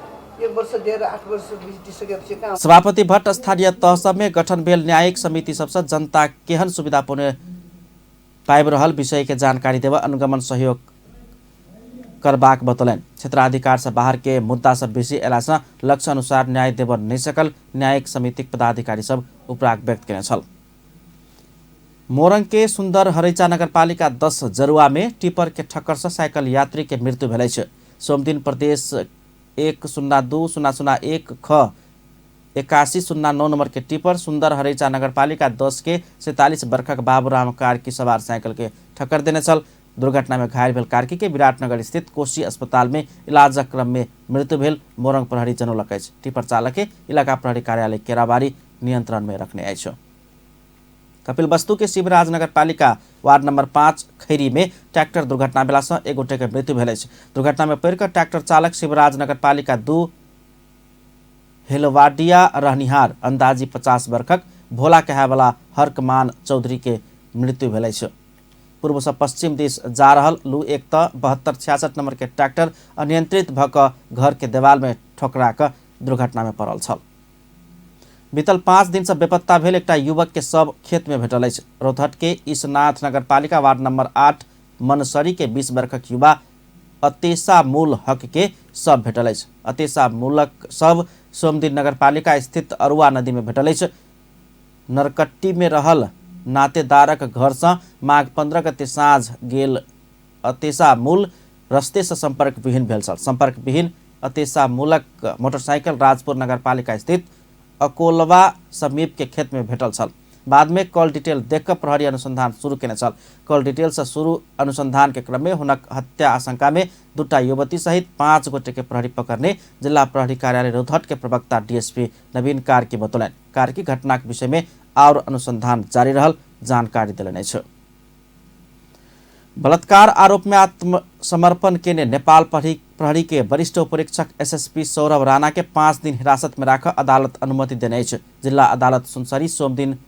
एक वर्ष दिएर 8 वर्ष बितिसकेपछि कहाँ। सभापति भट्ट स्थानीय तह सबमे गठन भेल न्यायिक समिति सबसँ जनता केहन सुविधा पाउने पाबि रहल विषय के जानकारी देब अनुगमन सहयोग करबाक बतौलनि। क्षेत्राधिकार से बाहर के मुद्दा सब बेसी अयलासँ लक्ष्य अनुसार न्याय देब नहि सकल न्यायिक समितिक पदाधिकारी सब उपराग व्यक्त केने छल। मोरंग के सुंदर हरैचा नगरपालिका 10 जरुआ में टिपर के ठक्कर से साइकिल यात्री के मृत्यु भेल अछि। सोमदिन प्रदेश 102 001 ख 8109 नंबर के टिपर सुंदर हरैचा नगरपालिका 10 के 47 वर्षक बाबूराम कार्की सवार साइकिल के ठक्कर देने छल। दुर्घटना में घायल भेल कार्की के विराटनगर स्थित कोशी अस्पताल में इलाजक क्रम में मृत्यु भेल मोरंग प्रहरी जनौलक अछि। टिपर चालक के इलाका प्रहरी कार्यालय केराबारी नियंत्रण में रखने अछि। कपिलवस्तु के शिवराज नगरपालिका वार्ड नंबर 5 खैरी में ट्रैक्टर दुर्घटना भेला से एक गोटे के मृत्यु भेल अछि। दुर्घटना में पड़ि कऽ ट्रैक्टर चालक शिवराज नगरपालिका 2 हेलवाडिया रहनिहार अंदाजी 50 वर्षक भोला कहायवाला हर्कमान चौधरी के मृत्यु भेल अछि। पूर्व से पश्चिम दिस जा रहल लू 1 त 7266 नंबर के ट्रैक्टर अनियंत्रित भऽ कऽ घर के देवाल में ठोकरा कऽ दुर्घटना में पड़ल छल। बीतल 5 दिन से बेपत्ता भेल एकटा युवक के शव खेत में भेटल अछि। रौतहट के ईशनाथ नगरपालिका वार्ड नंबर 8 मनसरी के 20 वर्षक युवा अतेसा मूल हक के शव भेटल अछि। अतेसा मूलक शव सोमदिन नगरपालिका स्थित अरुआ नदी में भेटल अछि। नरकट्टी में रहल नातेदारक घर से माघ 15 गते साँझ गेल अतेसा मूल रस्ते से संपर्क विहीन भेल छल। संपर्क विहीन अतेसा मूलक मोटरसाइकिल राजपुर नगरपालिका स्थित अकोलवा समीप के खेत में भेटल छल। बाद में कॉल डिटेल देखकर प्रहरी अनुसंधान शुरू केने छल। कॉल डिटेल से शुरू अनुसंधान के क्रम में हुनक हत्या आशंका में 2 युवती सहित 5 गोटे के प्रहरी पकड़ने जिला प्रहरी कार्यालय रौतहट के प्रवक्ता डीएसपी नवीन कार्की बतौलनि। कार्की घटना के विषय में और अनुसंधान जारी रहल जानकारी देलनि अछि। बलात्कार आरोप में आत्मसमर्पण केने नेपाल प्रहरी के वरिष्ठ उपरीक्षक एसएसपी सौरभ राणा के 5 दिन हिरासत में राख अदालत अनुमति देने अछि। जिला अदालत सुनसरी सोमदिन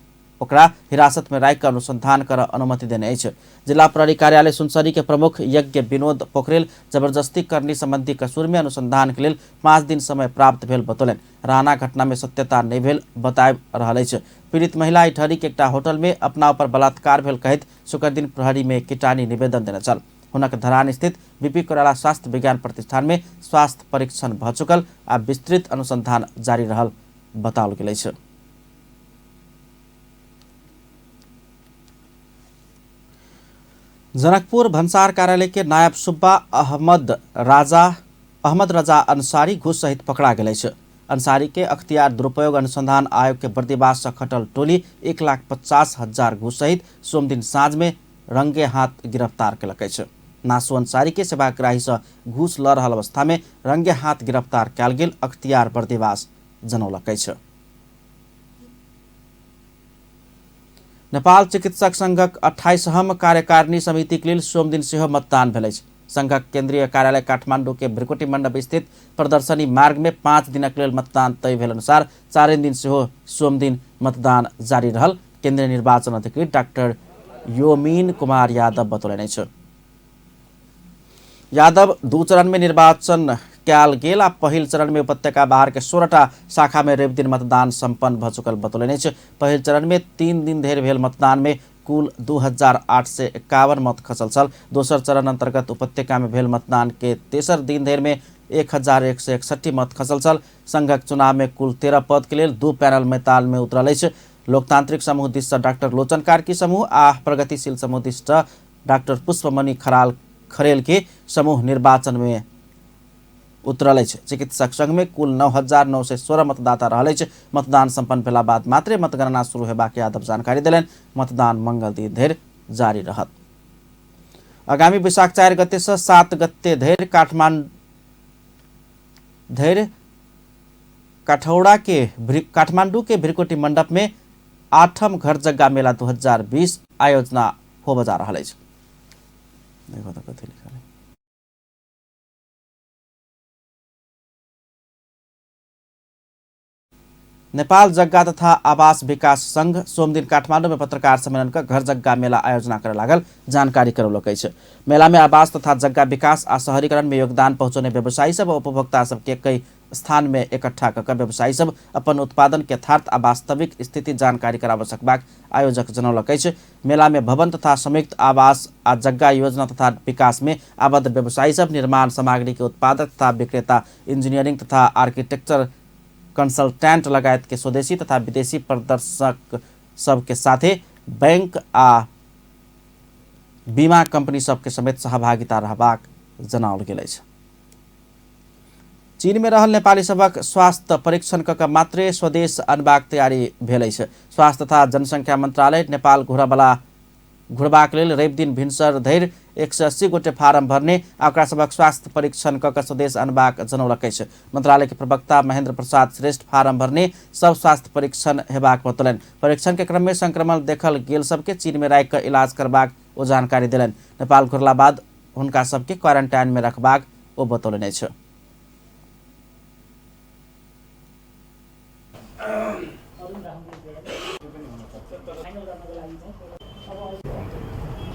ओकरा हिरासत में राखि अनुसंधान कर अनुमति देने अछि। जिला प्रहरी कार्यालय सुनसरी के प्रमुख यज्ञ विनोद पोखरेल जबरदस्ती करनी संबंधी कसूर में अनुसंधान के लेल 5 दिन समय प्राप्त भेल बतौलनि। राणा घटना में सत्यता नहि भेल बताबि रहल अछि। पीड़ित महिला इटहरी के एकटा होटल में अपना ऊपर बलात्कार भेल कहैत शुक्रदिन प्रहरी में किटानी निवेदन देने छल। हुनक धरान स्थित बीपी कोइराला स्वास्थ्य विज्ञान प्रतिष्ठान में स्वास्थ्य परीक्षण भ चुकल आ विस्तृत अनुसंधान जारी रहल बताओल गेल अछि। जनकपुर भन्सार कार्यालय के नायब सुब्बा अहमद रजा अंसारी घूस सहित पकड़ा गेल अछि। अंसारी के अख्तियार दुरुपयोग अनुसंधान आयोग के बर्दिवास से खटल टोली 1,50,000 घूस सहित सोमदिन साँझ में रंगे हाथ गिरफ्तार केलक अछि। नासु अंसारी के सेवाग्राही से घूस ल रहल अवस्था में रंगे हाथ गिरफ्तार कयल गेल अख्तियार बर्दिवास जनौलक अछि। नेपाल चिकित्सक संघक 28हम कार्यकारिणी समितिक लेल सोमदिन सेहो मतदान भेल अछि। संघक केंद्रीय कार्यालय काठमांडू के भ्रिकुटी मंडप स्थित प्रदर्शनी मार्ग में 5 दिनक लेल मतदान तय भेल अनुसार 4 दिन सेहो सोमदिन मतदान जारी रहल केंद्रीय निर्वाचन अधिकृत डाक्टर योमीन कुमार यादव बतौलनि अछि। यादव 2 चरण में निर्वाचन कयल गेल आ पहिल चरण में उपत्यका बाहर के 16टा शाखा में रवि दिन मतदान संपन्न भ चुकल बतौलनि अछि। पहिल चरण में 3 दिन धरि भेल मतदान में कुल 2851 मत खसल छल। दोसर चरण अंतर्गत उपत्यका में भेल मतदान के तेसर दिन धरि में 1161 मत खसल छल। संघक चुनाव में कुल 13 पद के लेल 2 पैनल मैदान में उतरल अछि। लोकतांत्रिक समूह दिस सँ डाक्टर लोचन कार्की समूह आ प्रगतिशील समूह दिस सँ डाक्टर पुष्पमणि खरेल के समूह निर्वाचन में उतरल अछि। चिकित्सक संघ में कुल 9,916 मतदाता रहल अछि। मतदान संपन्न भेला बाद मात्रे मतगणना शुरू हेबाक यादव जानकारी देलनि। मतदान मंगल दिन धरि जारी रहत। आगामी वैशाख 4 गते से 7 गते धरि काठमांडू के भ्रिकुटी मंडप में 8म घर जग्गा मेला 2020 आयोजना होबय जा रहल अछि। देखो तो कथी लिखल है। नेपाल जग्गा तथा आवास विकास संघ सोमदिन काठमांडू में पत्रकार सम्मेलन क घर जग्गा मेला आयोजना करे लागल जानकारी करौलक अछि। मेला में आवास तथा जग्गा विकास आ शहरीकरण में योगदान पहुंचौने व्यवसायी सब उपभोक्ता सब के कई स्थान में इकट्ठा क व्यवसायी सब अपन उत्पादन के यथार्थ आ वास्तविक स्थिति जानकारी कराबऽ सकबाक आयोजक जनौलक अछि। मेला में भवन तथा संयुक्त आवास आ जग्गा योजना तथा विकास में आबद्ध व्यवसायी सब, निर्माण सामग्री के उत्पादक तथा विक्रेता, इंजीनियरिंग तथा आर्किटेक्चर कंसल्टेंट लगायत के स्वदेशी तथा विदेशी प्रदर्शक सबके साथे बैंक आ बीमा कंपनी सबके समेत सहभागिता रहबाक जनाओल गेल अछि। चीन में रहल नेपाली सबक स्वास्थ्य परीक्षण क मात्रे स्वदेश अनबाक तैयारी भेल अछि। स्वास्थ्य तथा जनसंख्या मंत्रालय नेपाल घुरबाक लेल रवि दिन भिनसर धरि 180 गोटे फारम भरने आ ओकरा सबक स्वास्थ्य परीक्षण क स्वदेश अनबाक जनौलक अछि। मंत्रालय के प्रवक्ता महेंद्र प्रसाद श्रेष्ठ फारम भरने सब स्वास्थ्य परीक्षण हेबाक बतौलनि। परीक्षण के क्रम में संक्रमण देखल गेल सबके चीन में राखि क इलाज करबाक ओ जानकारी देलनि। नेपाल घुरला बाद हुनका सबके क्वारंटाइन में रखबाक ओ बतौलनि अछि।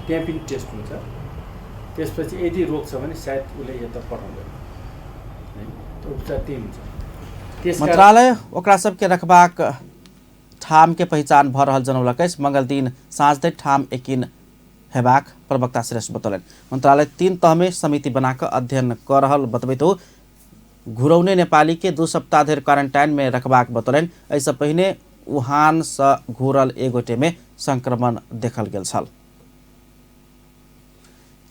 त्यहाँ पनि टेस्ट हुन्छ, त्यसपछि यदि रोग छ भने सायद उसले यता पठाउँदैन है, उपचार त्यही हुन्छ। मंत्रालय ओकरा सबके रखबाक ठाम के पहिचान भ रहल जनौलक अछि। मंगल दिन साँझ धरि ठाम यकीन हेबाक प्रवक्ता श्रेष्ठ बतौलनि। मंत्रालय 3 तह में समिति बना क अध्ययन क रहल बतबैत ओ घुरौने नेपाली के 2 सप्ताह धरि क्वारंटाइन में रखबाक बतौलनि। एहिसँ पहिने वुहान सँ घुरल एक गोटे में संक्रमण देखल गेल छल।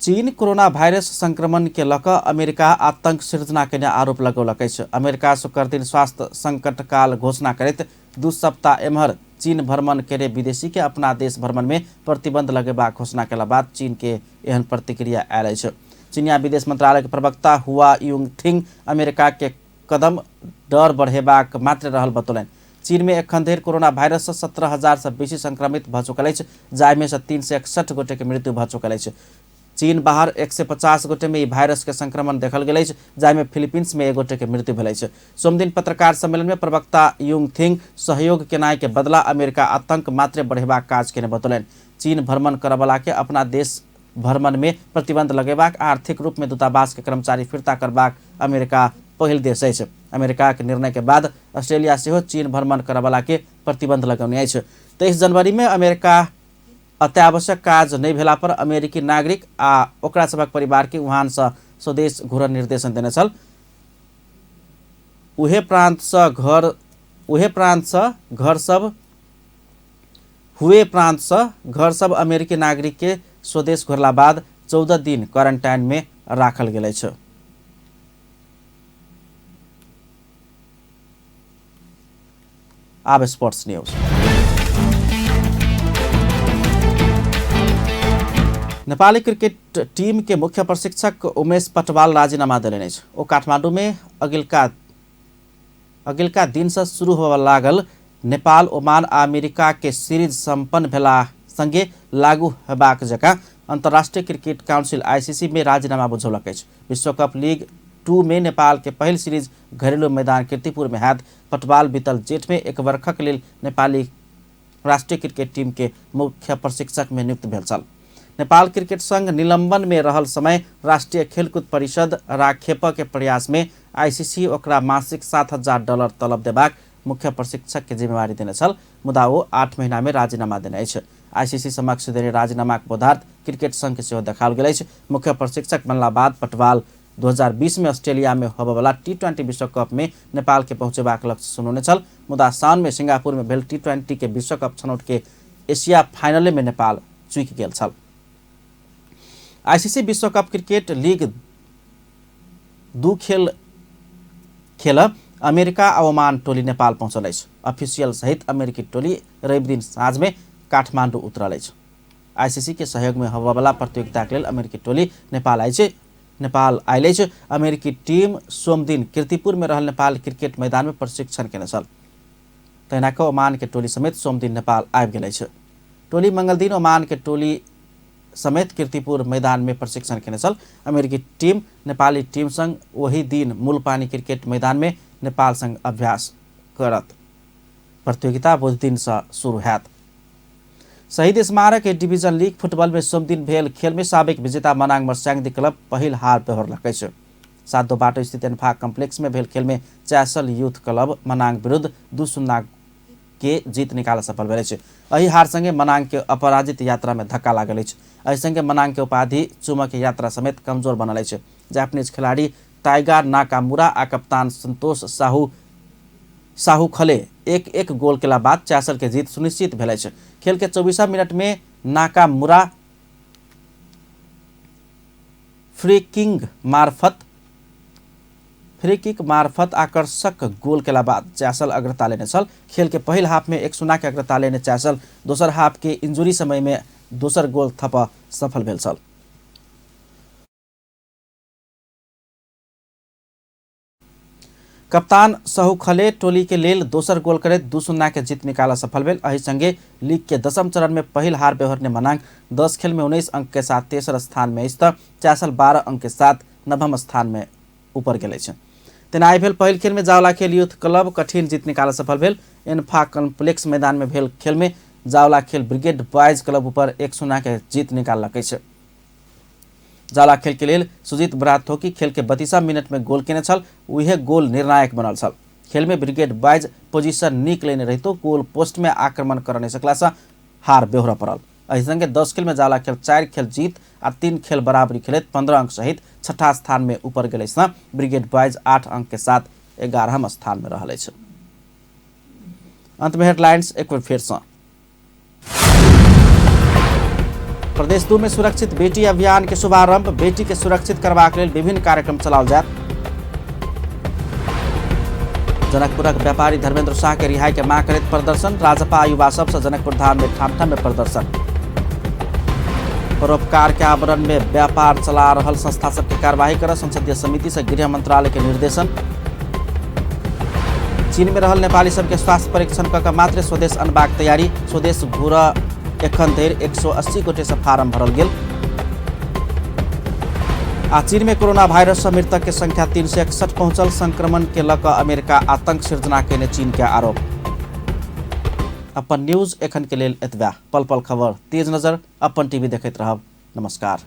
चीन कोरोना वायरस संक्रमण के लऽ कऽ अमेरिका आतंक सिर्जना केने आरोप लगौलक अछि। अमेरिका शुक्र दिन स्वास्थ्य संकटकाल घोषणा करैत 2 सप्ताह एम्हर चीन भ्रमण केने विदेशी के अपना देश भ्रमण में प्रतिबंध लगेबाक घोषणा केला बाद चीन के एहन प्रतिक्रिया आयल अछि। चीनिया विदेश मंत्रालय के प्रवक्ता हुआ युंग थिंग अमेरिका के कदम डर बढ़ेबाक मात्र रहल बतौलनि। चीन में एखन धरि कोरोना वायरस से 17,000 से बेसी संक्रमित भऽ चुकल अछि, जाहिमे से 361 गोटे के मृत्यु भऽ चुकल अछि। चीन बाहर 150 गोटे में ई वायरस के संक्रमण देखल गेल अछि, जाहिमे फिलीपींस में 1 गोटे के मृत्यु भेल अछि। सोमदिन पत्रकार सम्मेलन में प्रवक्ता युंग थिंग सहयोग केनाइ के बदला अमेरिका आतंक मात्रे बढ़ेबाक काज केने बतौलनि। चीन भ्रमण करऽवला के अपना देश भ्रमण में प्रतिबंध लगेबाक, आर्थिक रूप में दूतावास के कर्मचारी फिर्ता करबाक अमेरिका पहिल देश अछि। अमेरिका के निर्णय के बाद ऑस्ट्रेलिया सेहो चीन भ्रमण करऽवला के प्रतिबंध लगौने अछि। 23 जनवरी में अमेरिका अत्यावश्यक काज नहि भेला पर अमेरिकी नागरिक आ ओकरा सभक परिवार के वुहान से स्वदेश घुरऽ निर्देशन देने छल। उहे प्रांत से घर सब हुए प्रांत से घर सब अमेरिकी नागरिक के स्वदेश घुरला बाद 14 दिन क्वारंटाइन में राखल गेल अछि। आब sports news. Nepali cricket team के मुख्य प्रशिक्षक उमेश पटवाल राजीनामा देलनि अछि। ओ काठमांडू में अगिलका दिन से शुरू होबय लागल नेपाल, ओमान आ अमेरिका के सीरीज संपन्न भेला संगे लागू हेबाक जकाँ अंतर्राष्ट्रीय क्रिकेट काउंसिल आईसीसी में राजीनामा बुझौलक अछि। विश्वकप लीग 2 में नेपाल के पहिल सीरीज घरेलू मैदान कीर्तिपुर में हैत। पटवाल बीतल जेठ में 1 वर्षक लेल नेपाली राष्ट्रीय क्रिकेट टीम के मुख्य प्रशिक्षक में नियुक्त भेल छल। नेपाल क्रिकेट संघ निलंबन में रहल समय राष्ट्रीय खेलकूद परिषद राखेप के प्रयास में आईसीसी ओकरा मासिक $7,000 तलब देबाक मुख्य प्रशिक्षक के जिम्मेवारी देने छल, मुदा ओ 8 महीना में राजीनामा देने अछि। आईसीसी समक्ष देने राजीनामाक बोधार्थ क्रिकेट संघ के सेहो देखाओल गेल अछि। मुख्य प्रशिक्षक बनला बाद पटवाल 2020 में ऑस्ट्रेलिया में होबयवला टी20 विश्वकप में नेपाल के पहुँचेबाक लक्ष्य सुनौने छल, मुदा साउन में सिंगापुर में भेल टी20 के विश्वकप छनौट के एशिया फाइनल में नेपाल चुकि गेल छल। आईसीसी विश्वकप क्रिकेट लीग 2 खेल खेल अमेरिका आ ओमान टोली नेपाल पहुँचल अछि। ऑफिशियल सहित अमेरिकी टोली रवि दिन साँझ में काठमांडू उतरल अछि। आईसीसी के सहयोग में होबयवला प्रतियोगिता के लेल अमेरिकी टोली नेपाल आयल अछि। अमेरिकी टीम सोमदिन कीर्तिपुर में रहल नेपाल क्रिकेट मैदान में प्रशिक्षण केने छल। तहिना कऽ ओमान के टोली समेत सोमदिन नेपाल आबि गेल अछि। टोली मंगलदिन ओमान के टोली समेत कीर्तिपुर मैदान में प्रशिक्षण केने छल। अमेरिकी टीम नेपाली टीम संग वही दिन मूलपानी क्रिकेट मैदान में नेपाल संग अभ्यास करत। प्रतियोगिता बुध दिन से शुरू हैत। शहीद स्मारक ए डिवीजन लीग फुटबॉल में सोमदिन भेल खेल में साबिक विजेता मनाङ मर्स्याङदी क्लब पहिल हार बेहोरलक अछि। सातो बाटो स्थित एन्फा कम्प्लेक्स में भेल खेल में च्यासल यूथ क्लब मनाङ विरुद्ध 2-0 के जीत निकाल सफल भेल अछि। एहि हार संगे मनाङ के अपराजित यात्रा में धक्का लागल अछि। एहि संगे मनाङ के उपाधि चुमक यात्रा समेत कमजोर बनल अछि। जापानीज खिलाड़ी टाइगर नाकामुरा आ कप्तान संतोष साहू खले 1-1 गोल केला बाद च्यासल के जीत सुनिश्चित भेल अछि। खेल के 24 मिनट में नाकामुरा फ्री किक मार्फत आकर्षक गोल केला बाद च्यासल अग्रता लेने छल। खेल के पहिल हाफ में 1-0 के अग्रता लेने च्यासल दोसर हाफ के इंजुरी समय में दोसर गोल थप सफल भेल छल। कप्तान सहु खले टोली के लेल दोसर गोल करैत 2-0 के जीत निकाल सफल भेल। एहि संगे लीग के 10म चरण में पहिल हार बेहोरने मनाङ 10 खेल में 19 अंक के साथ तेसर स्थान में अछि त च्यासल 12 अंक के साथ 9म स्थान में ऊपर गेल अछि। तेना आइ भेल पहिल खेल में जावला खेल यूथ क्लब कठिन जीत निकाल सफल भेल। एन्फा कम्प्लेक्स मैदान में भेल खेल में जावला खेल ब्रिगेड बॉयज क्लब ऊपर 1-0 के जीत निकाललक अछि। जाला खेल के लेल सुजीत बराथोकी खेल के 32 मिनट में गोल केने छल, उहे गोल निर्णायक बनल छल। खेल में ब्रिगेड बॉयज पोजीशन नीक लेने रहितो गोल पोस्ट में आक्रमण कर नहीं सकला से हार बेहोरा पड़ल। एहि संगे 10 खेल में जाला खेल 4 खेल जीत आ 3 खेल बराबरी खेलैत 15 अंक सहित छठा स्थान में ऊपर गेल अछि। ब्रिगेड बॉयज 8 अंक के साथ 11म स्थान में रहल अछि। अंत में हेडलाइंस एक बेर फेर से। प्रदेश 2 में सुरक्षित बेटी अभियान के शुभारंभ, बेटी के सुरक्षित करबाक लेल विभिन्न कार्यक्रम चलाओल जायत। जनकपुरक व्यापारी धर्मेंद्र शाह के रिहाई के मांग करैत प्रदर्शन, राजपा युवा सबसे जनकपुर धाम में ठाम ठाम में प्रदर्शन। परोपकार के आवरण में व्यापार चला रहल संस्था सबके कार्रवाई कर संसदीय समिति से गृह मंत्रालय के निर्देशन। चीन में रहल नेपाली सबके स्वास्थ्य परीक्षण क मात्र स्वदेश अनबाक तैयारी, स्वदेश घुर एखन धरि 180 गोटे से फारम भरल गेल। आ चीन में कोरोना वायरस से मृतक के संख्या 361 पहुंचल। संक्रमण के लऽ कऽ अमेरिका आतंक सृजना केने चीन के आरोप। अपन न्यूज एखन के लेल एतबा। पल पल खबर तेज नजर अपन टीवी देखैत रहब। नमस्कार।